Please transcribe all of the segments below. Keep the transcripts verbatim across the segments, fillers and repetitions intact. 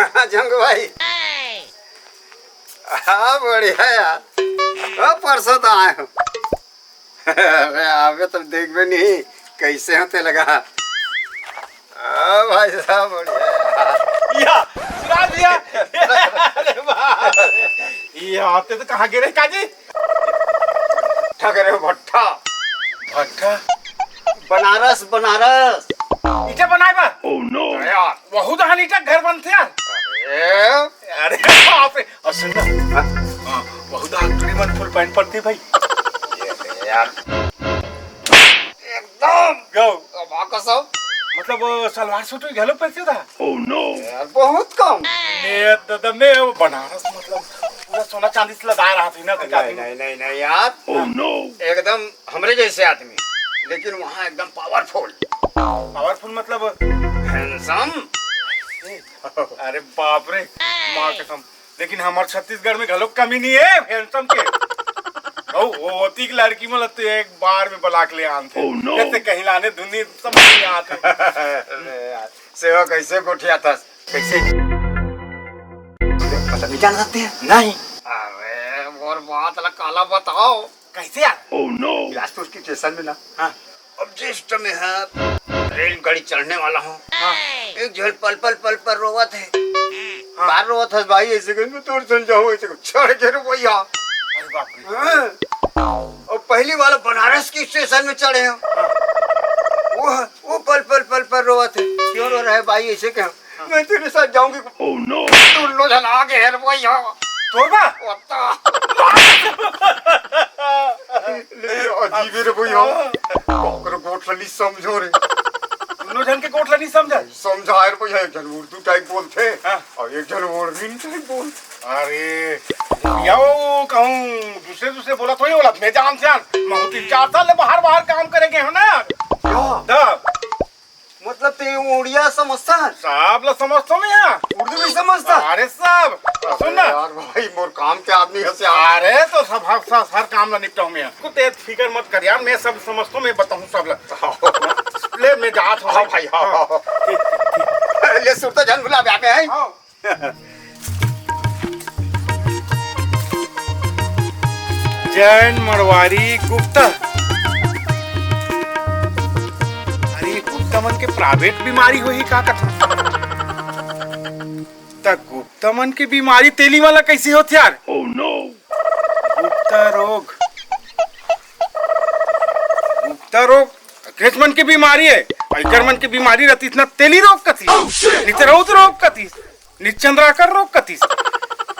जंगू भाई। हाँ, बढ़िया यार। ओ, परसों तो आए हो। अरे, आबे तब देखबे नहीं, कैसे होते लगा। ओ भाई साहब, बढ़िया यार। या, सुराज भैया। अरे वाह। ये आते तो कहाँ गिरे काजी? भट्ठा करे हो, भट्ठा। भट्ठा? बनारस, बनारस। ईंटा बनाए बा? Oh no! अरे यार, वहू दहन ईंटा घर बनथे यार। अरे। अरे बाप रे। और सुन ना। हाँ? हाँ, वहू दहन चूड़ी मन फुल पैंट पड़थे भाई। ये ले यार। एकदम। गौ। अब आ कसम। मतलब, वो सलवार सूट भी घलो पहनथे था? Oh no! यार, बहुत कम। मैं दादा, मैं वो बनारस, मतलब, पूरा सोना चांदी से लदा रहा था ना, नहीं, नहीं, नहीं, नहीं यार। Oh no! एकदम हमरे जैसे आदमी, लेकिन वहाँ एकदम पावरफुल। पावरफुल मतलब? हैंडसम। अरे बाप रे, माँ कसम। लेकिन हमर छत्तीसगढ़ में घलो कमी नहीं है हैंडसम के। ओ, वो ओती के लड़की मन ल तो एक बार में बला के ले आनथे। Oh no! जैसे कहीं लाने धुनी समझ नहीं आते। अरे यार, सेवा कैसे गोठियाथस? कैसे? मतलब नहीं जान सकते हैं? नहीं। अरे, मोर बात ला काला बताओ। कैसे यार? Oh no! बिलासपुर के स्टेशन में ना। हाँ। अब जस्ट मैं है रेलगाड़ी चढ़ने वाला हूँ। हाँ। एक झन पल पल पल पल रोवत है। हाँ। बार रोवत है भाई, ऐसे कहीं मैं तोर सन जाऊँ, ऐसे को चढ़ के रो भैया। अरे बाप रे। हाँ। और पहली वाला बनारस की स्टेशन में चढ़े हैं। हाँ। वो है, वो पल पल पल पल रोवत है। क्यों रो रहा है भाई, ऐसे कहो। मैं तेरे साथ जाऊंगी। Oh no! दोनों जन आगे है भैया। तोरबा? ओत्ता। लेकिन अजीब है रे भैया। ओकर गोठ ला नहीं समझो रे। दोनों जन के गोठ ला नहीं समझा? समझा है रे भैया, एक जन उर्दू टाइप बोलथे, हाँ। और एक जन ओरमिन टाइप बोलथे। अरे, या वो कहूँ दूसरे दूसरे बोला थोड़ी बोला, मैं जान से जान। मैं तीन चार साल ले बाहर बाहर काम करे गए हो ना। क्या? तब। मतलब ते उड़िया समझता है? सब ला समझता मैं यहाँ। उर्दू भी समझता? अरे सब, सुन ना। अरे यार भाई, मोर काम के आदमी है से यार। अरे तो सब हर, सब हर काम ला निपटाऊँ मैं। कुछ ते फिकर मत कर यार, मैं सब समझता हूँ, मैं बताऊँ सब ला। ले मैं जात हूँ हाँ भाई, हाँ, हाँ। ठीक, ठीक, ठीक। ले सुरता जन भुला ब्याह में है। हाँ। जैन, मरवारी, गुप्ता। अरे, गुप्ता मन के प्राइवेट बीमारी होही का कथा? त गुप्ता मन के बीमारी तेली वाला कैसे होथे यार? Oh no! गुप्ता रोग, गुप्ता रोग अंग्रेज मन के बीमारी है। अइकर मन के बीमारी रहती इतना तेली रोग कथी, निचरौत रोग कथी। निचंद्राकर रोग कतिस।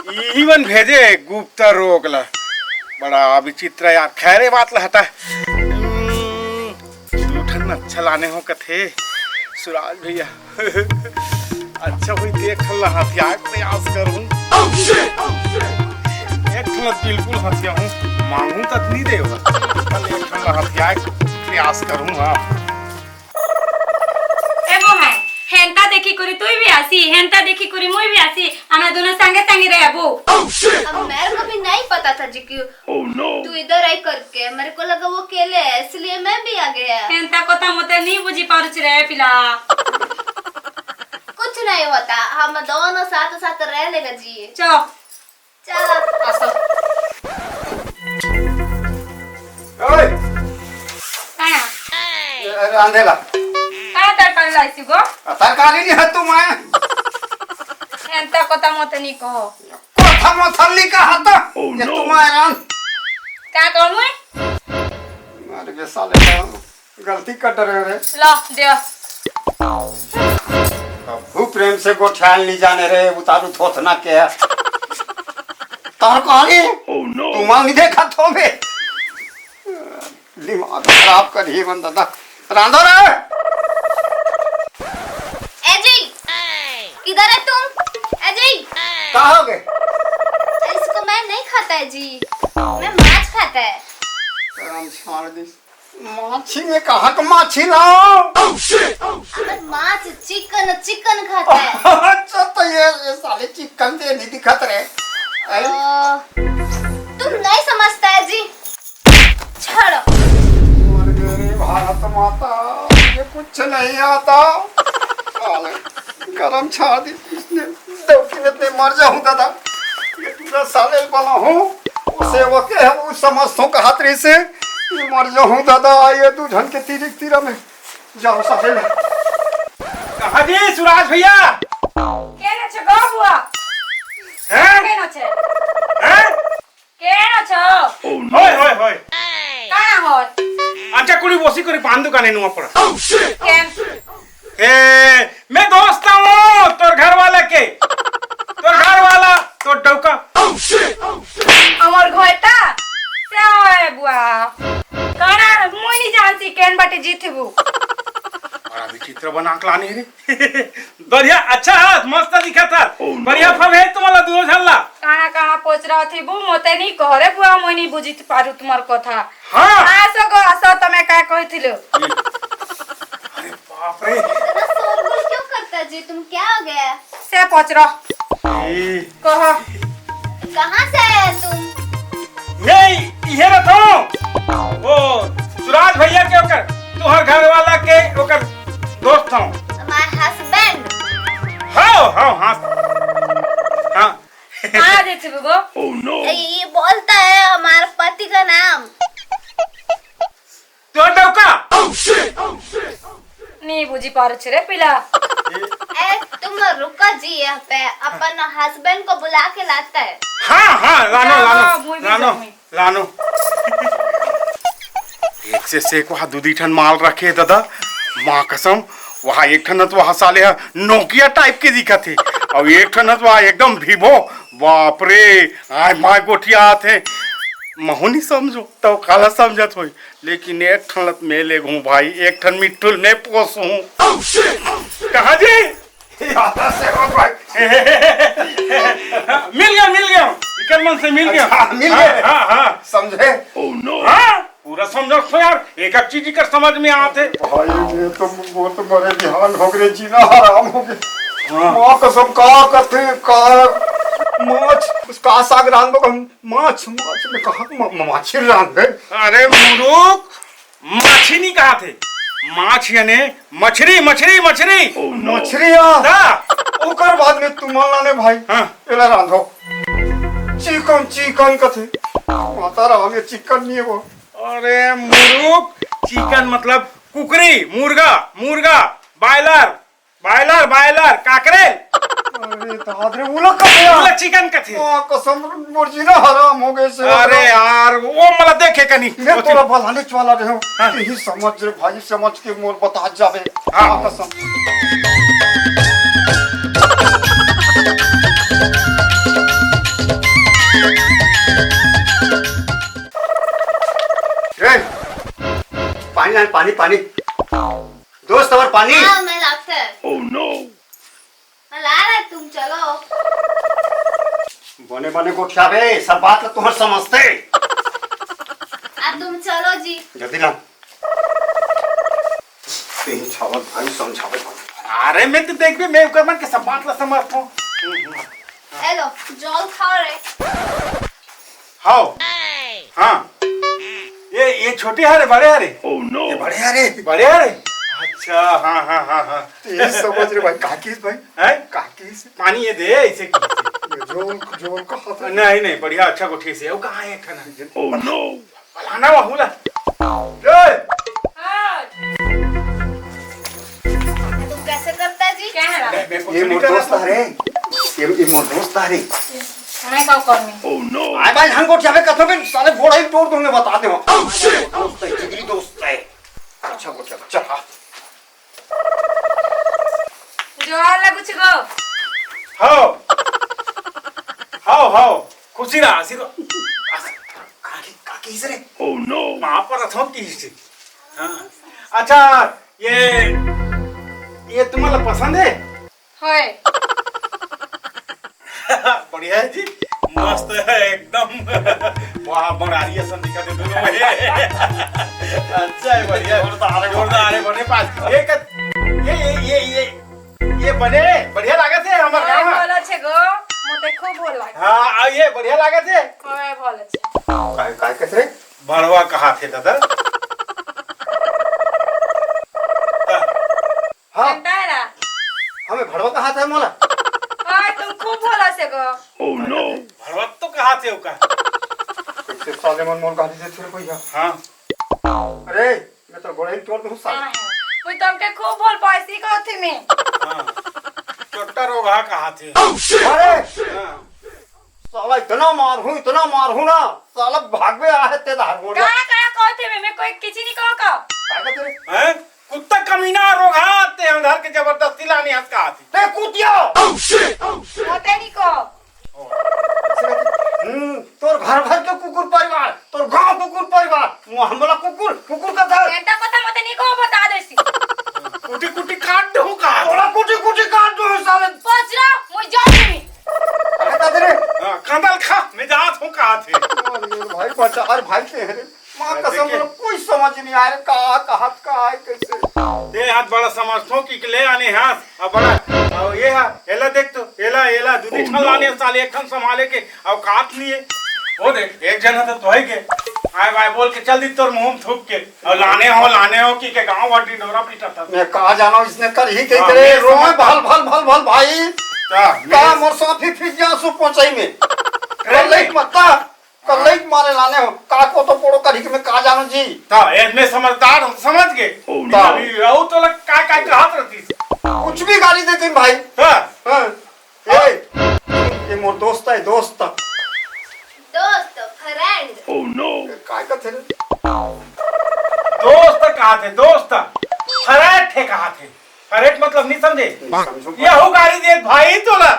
इही मन भेजे गुप्ता रोग ला। बड़ा विचित्र यार। खैर, ये बात ला हटा। हम्म, दू ठन अच्छा लाने हो कथे सुराज भैया। अच्छा होई, देख ला हथियाए के प्रयास करूँ। एक ठन ला बिल्कुल हथियाहूँ, मांगू तक नहीं देवा। एक ठन ला हथियाए के प्रयास करूँ, हाँ। ए मोहन, हेंता देखी कुरी तुई भी आसी, हेंता देखी कुरी मुई भी आसी, हमन दोनों संगे संगे रहबो। अब मेरे को भी नहीं पता था जी कि तू इधर आई करके, मेरे को लगा वो अकेले है, इसलिए मैं भी आ गया। हेंता कोता मोते नहीं बुझी पारुच रे पिला। कुछ नहीं होता, हम दोनों साथ साथ रह लेगा जी। चो। चला। आसो। ओए, हाँ। ए, रांधेला। का तरकारी लाइसी गो? आ, तरकारी नहीं है तू मैं। एंता कोता मोते नहीं कहो। कोता मोता नहीं कहा था। Oh, ये no। तू मैं रांध। का कहूँ मैं? मार के साले का। गलती कर डरे रे। ला, दे। अब्बू प्रेम से गोठियाल नहीं जाने रे, उतारू थोथना के है। तार कहानी? Oh, no। तू माल नहीं देखा थो बे। दिमाग खराब कर ही बंदा था। रांधो रे। ए जी, किधर है तुम? ए जी। का हो गए? इसको मैं नहीं खाता है जी, मैं माछ खाता है। राम छाड़ दी। माछी में कहाँ का माछी लाओ? अबे माछ चिकन, चिकन खाता है। अच्छा, तो ये, ये साले चिकन से नहीं दिखत रहे। अरे। अ, तुम नहीं समझता है जी। छोड़ो। मर गए रे भारत माता, ये कुछ नहीं आता। साले गरम छा दी इसने। दो इतने मर जाहूं दादा, ये पूरा साले वाला हूं, वो सेवक के है, वो समझ तो कहत रही से, ये मर जाहूं दादा, ये दू झन के तीर एक तीरा में जाओ साले। कहा जी सुराज भैया? केना छ गो बुआ? हैं? केना छ? हैं? केना छ? होय, होय, होय। कहाँ होय? अच्छा, कुड़ी बोसी करी पान दुकाने नुआ पड़ा। केन? ए, मैं दोस्त हूँ तोर घर वाला के। तोर घर वाला, तोर डौका। हमर घोयता? से होय बुआ। कना, मुई नहीं जानती केन बाटे जीत बू। बड़ा विचित्र बना के लाने रे। बढ़िया, अच्छा हाथ, मस्त दिखत हाथ। बढ़िया फल है तुम्हारा दोनों झन ला। काना काना पोचरा थी बू, मोते नहीं कह रे बुआ, मोई नहीं बुझित पारू तुम्हार कथा। हाँ। आसो गो, आसो, तमे का कही थिलो? अरे बाप रे। इतना शोरगुल क्यों करता जी तुम, क्या हो गया? से पोचरा। ए। कहो। कहाँ से आया तुम? मैं इहे रहता हूँ। वो सुराज भैया के ओकर, तुहर घर वाला के ओकर दोस्त हूँ। My husband। हाँ, हाँ, हाँ। हाँ। कहाँ देते हो वो? ये बोलता है हमारे पति का नाम। तो डौका। नहीं बुझी पारो छे रे पीला। ए, तुम रुको जी, यहाँ पे अपन husband को बुला के लाता है। हाँ, हाँ, लानो, हाँ, लानो, हाँ, मुई भी लानो, जाऊँ। लानो। एक से सेक वहाँ दू दी ठन माल रखे हे दादा, माँ कसम, वहाँ एक ठन तो वहाँ साले ह नोकिया type के दिखत हे, अउ एक ठन तो वहाँ एकदम Vivo, बाप रे, आय माय गोठिया आत हे, महू नहीं समझो, तो काला समझत होई। लेकिन एक ठन लत में ले घूं भाई, एक ठन मिट्ठुल ने पोसहूं। कहा जी? याद से हो भाई। मिल गया, मिल गया। इकर मन से मिल गया। अच्छा, मिल हाँ, गया। हाँ, हाँ। समझे? हाँ, पूरा समझो तो यार, एक एक चीज कर समझ में आते। भाई, ये तो बहुत बड़े बिहान हो गए, जीना हराम हो गए। हाँ। माँ कसम, का कथे, का माछ, का साग रांधो हम? माछ, माछ में कहा म-, म-, माछी रांधे? अरे मुरुख, माछी नहीं कहा थे, माछ याने मछरी, मछरी, मछरी। मछरी या? हाँ। ओकर बाद में तुमन लाने भाई, हाँ। एला रांधो। चिकन, चिकन कथे। माता राम, ये चिकन नहीं है वो। अरे मुरुख, चिकन मतलब कुकरी, मुर्गा, मुर्गा, बॉयलर, बॉयलर, बॉयलर, काकरेल। अरे दाद रे, उला कथे यार। उला चिकन कथे। आ, कसम, मोर जीना हराम हो गए से। अरे यार, वो मला देखे कनी। मैं ओती। तोला बलाने वाला रहे हूँ। हाँ। यही समझ रे भाई, समझ के मोर बता जावे। हाँ। आ, कसम। ए, पानी लान, पानी, पानी। दोस्त, और पानी। हाँ, मैं लाते। मैं ला रहा, तुम चलो। बने बने गोठियाबे, सब बात ला तुहर समझते। अब तुम चलो जी। जल्दी ला। तेही छावत भाई समझावे। अरे मैं तो देख भी, मैं ओकर मन के सब बात ला समझता हूँ। हेलो, जल खाओ रे। हाओ। हाँ। ये, ये छोटे हरे, बड़े हरे? ये बड़े हरे। बड़े हरे? अच्छा, हाँ, हाँ, हाँ, हाँ। ये समझ रे भाई, काकीस भाई? हैं? काकीस। पानी ये दे, ऐसे की। ये झोल, झोल का हाथ है। नहीं, नहीं, बढ़िया, अच्छा गोठिया से। वो कहाँ है एक ठन? फलाना वहू ला। ए! हाँ। तुम कैसे करता है जी? क्या है? मैं, मैं कुछ ये नहीं मोर कर रहा दोस्त था। हरे। ये, ये मोर दोस्त हरे। मैं का करनी? आय भाई, हम गोठियाबे कथो बे, साले गोड़ा ही तोड़ दूंगे, बता दे। दोस्त है, जिगरी दोस्त है। अच्छा गोठिया, चल, हाँ। जोहार लगू छिगो। हाओ। हाओ, हाओ। खुशी रहा, आशीर्वाद। आशीर्वाद। काकी, काकी से रे। माँ पर अथवा की से। हाँ। अच्छा, ये, ये तुम्हाला पसंद है? होय। बढ़िया है जी, मस्त है एकदम। वाह, बड़ारी असन दिखा दे दोनों में। अच्छा है, बढ़िया है। जोरदार है। जोरदार है, बने पास। ये कर, ये, ये, ये, ये, ये बने, बढ़िया लागत है हमार होय, गाँव में। बोला छे गो, मोते खूब बोल लागे। हाँ, आ, ये बढ़िया लागत है। होय, बोला छे। काय, काय कस रे? भड़वा कहा थे दादा? हाँ। घंटा है ना? हमें भड़वा कहा था मोला? होय, तुम भोला से गो। भड़वत तो कहा थे ओका। कैसे साले मन मोर गाड़ी देथे रे भैया। हाँ। अरे, मैं तो गोड़े ही तोड़ दूँ साले। हाँ, हाँ। वो तो हमके खूब भोल पाइसी कहत ही मैं। हाँ। चोट्टा रोगहा कहा थे। अरे, हाँ। साला इतना मारहूँ, इतना मारहूँ ना, साला भागबे आहे ते धार मोड़। कहाँ, कहाँ कहत ही मैं, मैं कोई किसी नहीं कहो का। का कहत रे? हैं? कुत्ता कमीना रोगहा ते अंधार के जबरदस्ती लानी हंस कहा थी। ते कुतिया। होते नहीं को। हम्म, तोर घर भर के कुकुर परिवार, तोर गांव कुकुर परिवार, वो हमला कुकुर, कुकुर का धर। बेटा को तो मत नहीं को बता देसी। कुटी कुटी काट दूं का? तोला कुटी कुटी काट दूं साले। बच रहा, मुझे जान नहीं। अरे दादा रे। हाँ, कंदल खा, मैं जात हूँ कहा थे। अरे भाई बचा, अरे भाई के रे। माँ अरे कसम देखे। रे, कोई समझ नहीं आ रहा, का, कहा, का है, कैसे? ते हाथ बड़ा समझतो कि ले आने हाथ, अब बड़ा, अब ये हा, एला देख तो, एला, एला, दूधी ठन लाने साले, एक ठन संभाले के औकात नहीं है। वो देख, एक जना तो तोहे के, आए बाय बोल के चल दी तोर मुंह में थूक के, और लाने हो, लाने हो कि के गांव भर ढिंढोरा पीटा था। मैं का जाना इसने कर ही के हाँ, करे, मैं रोए समझ भल, भल, भल, भल भाई। का? का मैं मोर साफी फिर जा सु पहुंचाई में। कर ले। ले मत का। कल्लई के मारे लाने हो, का को तो पोड़ो करी के मैं का जानूं जी। ता, ए, मैं समझदार हूँ, समझ गए। Oh, no। अभी रहू तो लग, का, का, का हाथ रहती। कुछ भी गाली देते हैं भाई। हाँ। हाँ। ए, ये मोर दोस्त है, दोस्त। दोस्त, friend। Oh, no। काय का थे रे? दोस्त कहा थे, दोस्त। Friend थे कहा थे। Friend मतलब नहीं समझे? नहीं समझो। यहू गाली दे भाई तोला।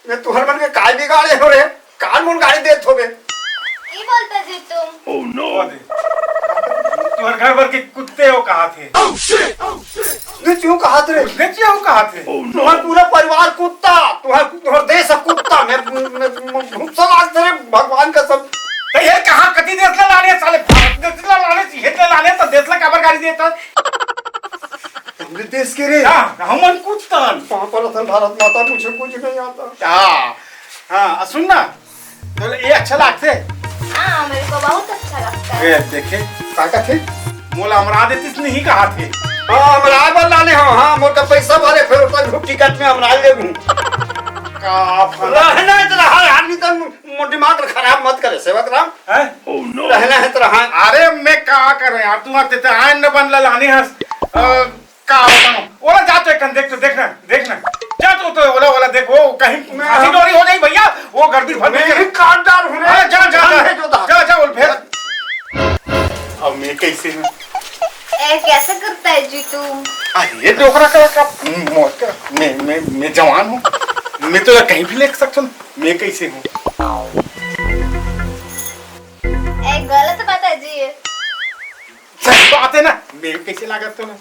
मैं तुहर मन के काय बिगाड़े हो रे? कान मुन गाड़ी देत होबे। की बोलता जी तुम? Oh, no। तुहर घर भर के कुत्ते हो कहा थे। Oh, shit। Oh, shit। ने क्यों कहा थे? ने क्यों कहा थे? Oh, no। तुहर पूरा परिवार कुत्ता, तुहर, तुहर देश है कुत्ता। मैं, मैं, मैं भूसा लाग तेरे भगवान कसम। तो ये कहाँ कति देश ला लाने साले? भारत देश ला लाने, सीहे ला लाने, तो देश ला काबर गाड़ी देता? हमरे देश के रे। का? हमन कुछ तन। पाँव परत हन भारत माता, मुझे कुछ नहीं आता। का? हाँ, आ सुन ना, तो ये अच्छा लागथे? हाँ, मेरे को बहुत अच्छा लगता है। ए, देखे, का कथे? मोला हमरा देतिस नहीं कहा थे। हाँ, हमरा बर लाने हो, हाँ, मोर का पैसा भरे, फिर ओकर टिकट में हमरा लेबू। का फला? रहना है तो रहा, यार, नहीं तो मो दिमाग ल खराब मत करे सेवक राम। हैं? Oh, no। रहना है तो रहा। अरे मैं का करूं यार, तू आते तो आए न बन लानी हंस। अ, का बताऊं? ओला जा तो एक देख तो, देखना, देखना। जा तो, तो ओला, ओला देख, वो कहीं मैं फांसी डोरी हो जाई भैया, वो गर्दी फंस मैं गई। ही काट डाल हूं रे। अरे जा, जा, जा, जा, जो दा। जा, जा, बोल फिर। अब मैं कैसे हूँ? ए, कैसे करता है जी तू? अरे डोकरा का, का, मौत का, मैं, मैं, मैं जवान हूँ, मैं तो कहीं भी ले सकता हूँ। मैं कैसे हूँ? ए, गलत बात है जी ये। सही बात है ना, मैं कैसे लागत तो ना?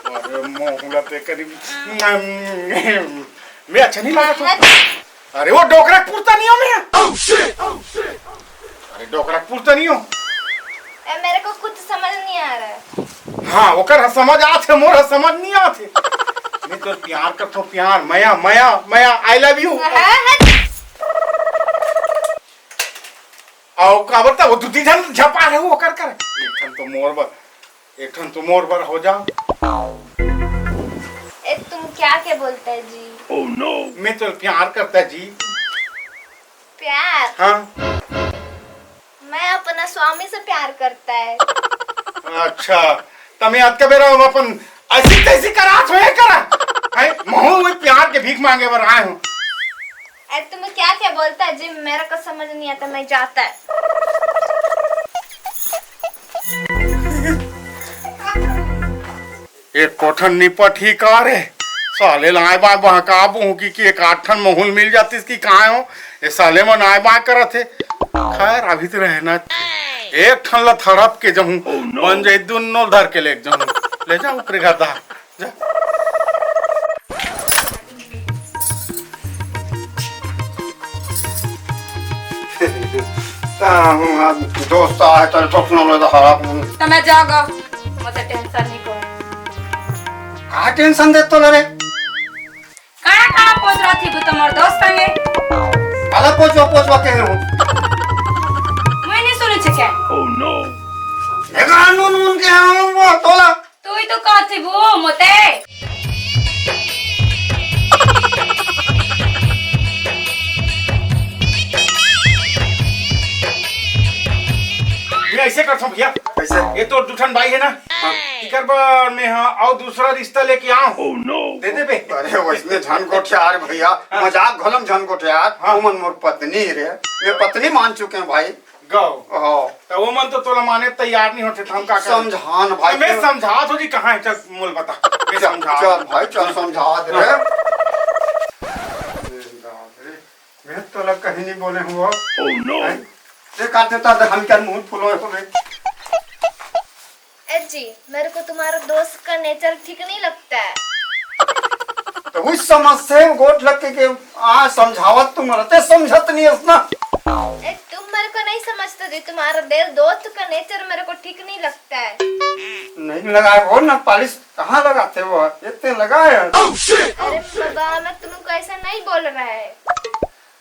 अरे मोहला ते करीब, मैं अच्छा नहीं लागत हूँ। अरे वो डोकरा कुर्ता नहीं हो मैं। अरे डोकरा कुर्ता नहीं हो। ए, मेरे को कुछ समझ नहीं आ रहा है। हाँ, ओकर ह समझ आथे, मोर ह समझ नहीं आथे। मैं तो प्यार करथो, प्यार, मया, मया, मया, I love you। हाँ, हाँ। अउ का बोलता वो दू तीन झन झपा रहे वो कर कर। एक ठन तो मोर बर, एक ठन तो मोर बर हो जा। ए, तुम क्या क्या बोलता है जी? मैं तो प्यार करता जी। प्यार? हाँ। मैं अपना स्वामी से प्यार करता है। अच्छा, तमे आज का बेरा हम अपन ऐसी तैसी करात होए करा। है, महू वही प्यार के भीख मांगे बर आए हूँ। अरे तुम्हें क्या क्या बोलता है जी, मेरे को समझ नहीं आता, मैं जाता है। एक कोठन निपट ही का रे? साले ल आए बाय बहका बहकी कि एक आठ ठन महूल मिल जातिस कि काय हो? ए साले मन आए बाय करत हे। खैर, अभी तो रहना। एक ठन ल थड़प के जहूं, बन जाई दुन्नो ल धर के ले जहूं। ले जा ओकरे घर दा। जा। ता हम आज दोस्त आए तो ठोकना लगा हरा। त मैं जागा, मुझे टेंशन नहीं को। का टेंशन देत तो रे? का का पोच रहा थी तू तुम्हार दोस्त संगे? काला पोचवा पोचवा कहे हो? मैं नहीं सुनी छे क्या? देखा नून नून के हम वो तोला। तू ही तो कहती वो मोते। भैया, कैसे? ये तो दू ठन बाई हे ना, हाँ। इकर बर मैं हा अउ दूसरा रिश्ता लेके आऊं। दे देबे। अरे, वइसने झन गोठियार भैया, हाँ। मजाक घलो म झन गोठियार, हाँ। ओमन मोर पत्नी रे, मैं पत्नी मान चुके हंव भाई। गौ। हाँ। त ओमन तो तोला माने तैयार नइ होथे, त हम का करन? समझा न भाई, मैं तू समझात हों जी, कहाँ हे? चल, मोला बता। मैं चल, समझा चल भाई, चल, समझा दे रे। हाँ। मैं तोला कहीं नइ बोले हंव। Oh no! हैं? देख, आते तो हम क्या मुंह फुलोय होबे। ए जी, मेरे को तुम्हारा दोस्त का नेचर ठीक नहीं लगता है। त उही समझ से गोठ लग के, के आ समझावत तुम रहते, समझत नइ हस ना। ए, तुम मेरे को नहीं समझते जी, तुम्हारा दे-, दोस्त का नेचर मेरे को ठीक नहीं लगता है। नहीं लगाए वो ना पालिश, कहाँ लगाथे वो? इतने लगाए हैं। अरे बाबा, मैं तुमको ऐसा नहीं बोल रहा है।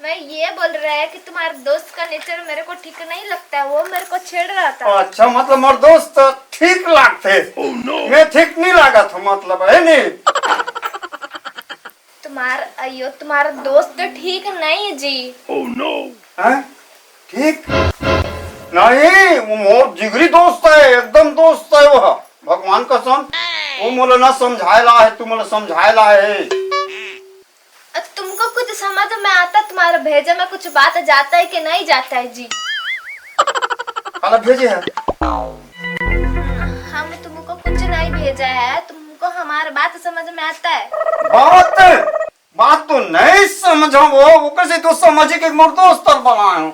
मैं ये बोल रहा है कि तुम्हारे दोस्त का नेचर मेरे को ठीक नहीं लगता है, वो मेरे को छेड़ रहा था। अच्छा, मतलब मोर दोस्त ठीक लागथे। Oh no! मैं ठीक नइ लागत हंव, मतलब, हे नी? तुम्हार, अयो, तुम्हारा दोस्त ठीक नहीं जी। Oh no! हैं? ठीक? नहीं, वो मोर जिगरी दोस्त हे, एकदम दोस्त हे वो, भगवान कसम। वो मोला ना समझाए ला हे, तू मोला समझाए ला हे। अब तुमको कुछ समझ में आता, तुम्हारे भेजे में कुछ बात जाता है कि नहीं जाता है जी? काला भेजे हे? हम तुमको कुछ नहीं भेजा है, तुमको हमारा बात समझ में आता है? बात, बात तो नहीं समझो वो, ओकर से तो समझ के मोर दोस्त तर बनाए हंव।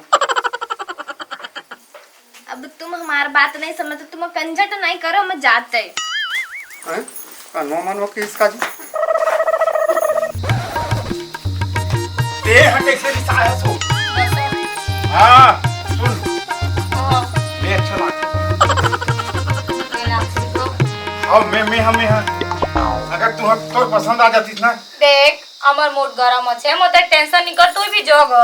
अब तुम हमार बात नहीं समझते, तुम कंझट नहीं करो, हम जाते। हैं? कनवा मनवा के इसका जी? ते हटे से रिसाया सो। हाँ, सुन। हाँ। ले, अच्छा लाग। ये लाग से तो। अब मैं, मैं, हम, मैं, हाँ। अगर तू हम, तोर पसंद आ जातीस ना। देख, अमर मूड गरम होचे, मोते टेंशन नहीं कर, तू भी जोग।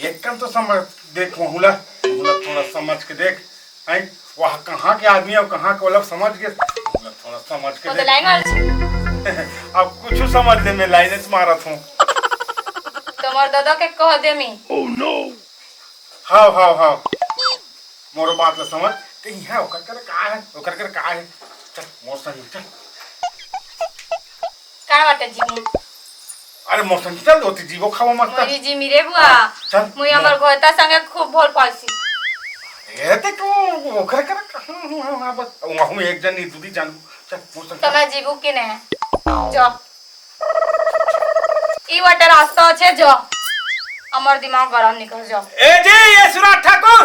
एक कन तो समझ, देख, वहुला, वहुला थोड़ा समझ के देख, हैं? वह कहाँ के आदमी हे, कहाँ के, ओला समझ के, वहुला थोड़ा समझ के वो तो देख। लाइन मार छे। अब कुछ समझ ले, मैं लाइन से मारत हूँ। तुम्हार दादा के कह दे मी। Oh no! हाव, हाव, हाव। मोर बात ला समझ, कहीं हे, ओकर करे का हे, ओकर करे का हे। चल, मोर संग चल। का बात हे, जीमू? अरे, मोर संग चल, ओती जीवो खावो मस्त। मोरी जीमी रे बुआ। हाँ, चल, मुई मोर हमर घोयता संगे खूब भोल पालसी। ए, ते क्यों ओकर कर, हाँ, हाँ, हाँ, हाँ, बस, वहूँ एक जन नहीं, दूधी जानू। चल, मोर संग तो चल। मैं जीवू कि नहीं? जो। ई वाटर रास्ता अच्छे जो। हमर दिमाग गरम निकल जो। ए जी, ये सुराज ठाकुर।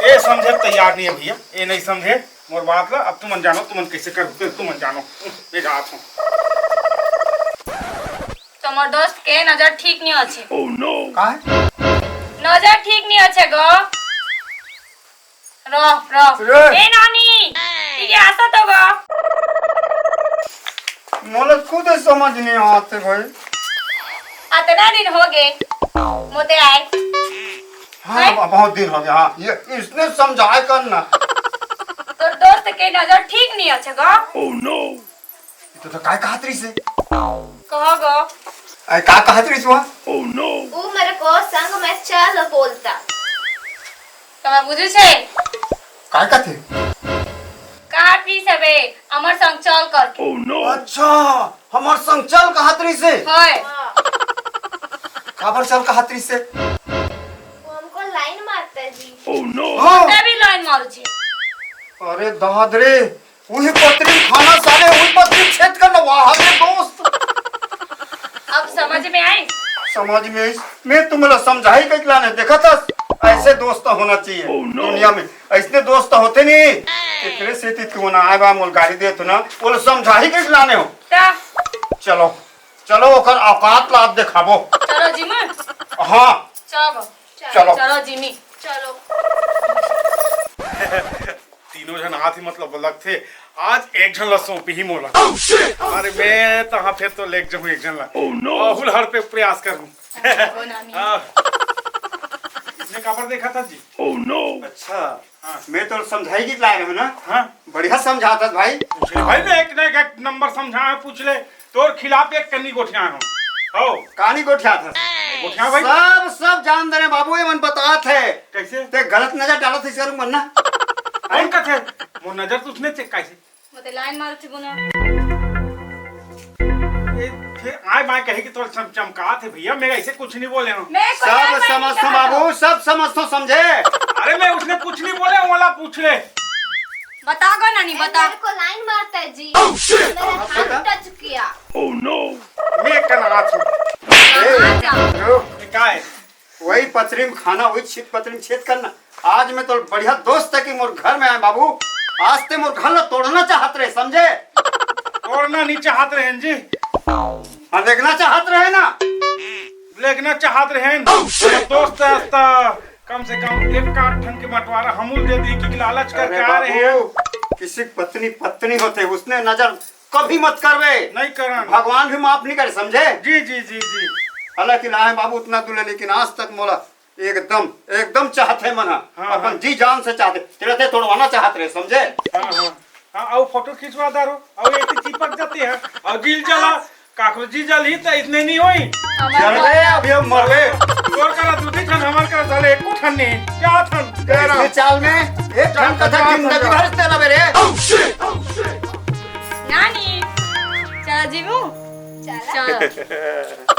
ये समझे तैयार नहीं है भैया, ये नहीं समझे। मोर बात ला, अब तुमन जानो, तुमन कैसे कर, तुमन जानो। मैं जात हूँ। तुम्हार दोस्त के नजर ठीक नहीं अच्छे। Oh no! का है? नजर ठीक नहीं अच्छे गो। रो, रो। रे। ए नानी, ठीक है, आता तो गो। मोला खुद समझ नहीं आते भाई। अतना दिन हो गए, मोते आए। हाँ, हैं? ब-, बहुत दिन हो गया। हाँ, ये इसने समझाए कर ना। तोर दोस्त के नजर ठीक नहीं अच्छे गो। Oh no! ये तो, तो काय कहत रही से? कहो गो। अरे, का कहत रही से वहाँ? Oh no! वो मेरे को संग में चल बोलता। तो मैं बुझू छे। काय कहते? कहत रही से बे, हमर संग चल करके। Oh no! अच्छा, हमर संग चल कहत रही से? होय। काबर चल कहत रही से? वो हमको लाइन मारता है जी। Oh no! हाँ। मैं भी लाइन मारू छे। अरे दाद रे, वही पत्री खाना साले, वही पत्री छेद करना, वाह रे दोस्त। अब समझ में आई? समझ में आई। मैं तुम्हें समझाई कइके लाने, देखा था? ऐसे दोस्त होना चाहिए Oh no! दुनिया में। ऐसने दोस्त होते नहीं। एकरे सेती तू ना आए बा, मोल गाड़ी देत ना, बोले समझाई कइके लाने हो। का? चलो, चलो, ओकर औकात ला आप देखाबो। चलो जी मैं। हाँ। चलो। चलो। चलो जिमी। चलो। तीनों झन आत ही मतलब लगथे, आज एक झन ला सौंपही मोला। Oh, shit! Oh, अरे shit! मैं तहाँ फेर तो लेग जाहूँ एक झन ला। Oh, no! बहुल हर पे प्रयास करूँ। ओ नानी। हाँ। इसने काबर देखा था जी? Oh no! अच्छा। हाँ। मैं तो समझाई कइके लाए रहेंव ना। हाँ। बढ़िया समझात हस भाई। पूछ ले भाई, मैं एक ना एक नंबर समझाए हँव, पूछ ले। तोर खिलाफ एक कन्नी गोठियाए हँव। हो। कहानी गोठियात हस। गोठिया भाई। सब, सब जान दे रहे बाबू, ये मन बतात हे। कैसे? ते गलत नजर डालत हे, इस करू मन ना। कौन कथे? मोर नजर तो उसने चेक कैसे? वो ते लाइन मारत हे बोना। ये फिर आए बाएं कहे कि तोर चम-, चमकात हे भैया, मैं ऐसे कुछ नहीं बोले हूँ। मैं कोई सब आए बाएं समझ नहीं तो कहा बाबू, सब समझ तो समझे। अरे मैं उसने कुछ नहीं बोले, वो वाला पूछ ले। बता गो नानी, बता। मेरे को लाइन मारता है जी। मेरा हाथ टच किया। मैं कनाथ हूँ। ए, रुक। ये का है? वही पथरी में खाना, वही छेद पथरी में छेद करना। आज मैं तो बढ़िया दोस्त हे कि मोर घर में आए बाबू। आज ते मोर घर ला तोड़ना चाहत रहे, समझे? तोड़ना नहीं चाहत रहे जी। हाँ, लेगना चाहत रहे ना। लेगना चाहत रहे। दोस्त हे, तो कम से कम एक आध ठन के बंटवारा हमू ल दे दी कि लालच करके अरे आ रहे हैं। बाबू, किसी की पत्नी पत्नी होते, उसने नजर कभी मत करबे। नहीं करन। भगवान भी माफ नहीं करे, समझे? जी, जी, जी, जी। हालांकि लाए बाबू उतना दूर ले, लेकिन आज तक मोला एकदम, एकदम चाहत हे मन ह। हाँ, अपन हाँ। जी जान से चाहत हे। तेरा ते तोड़वाना चाहत रहे, समझे? हाँ, हाँ। हाँ, अउ फोटो खिंचवा दारो, अउ ये तो चिपक जाती है, अउ दिल जला, काकरो जी जल ही तो इतने नहीं होई। हमारे चल बे, अभी हम मरबे। तोर करा दू ठन, हमार करा साले एको ठन नहीं, क्या ठन? तेरा। इतने चाल में एक ठन का था, जिंदगी भर तेरा मेरे। नानी, चला जीवू? चला। चला।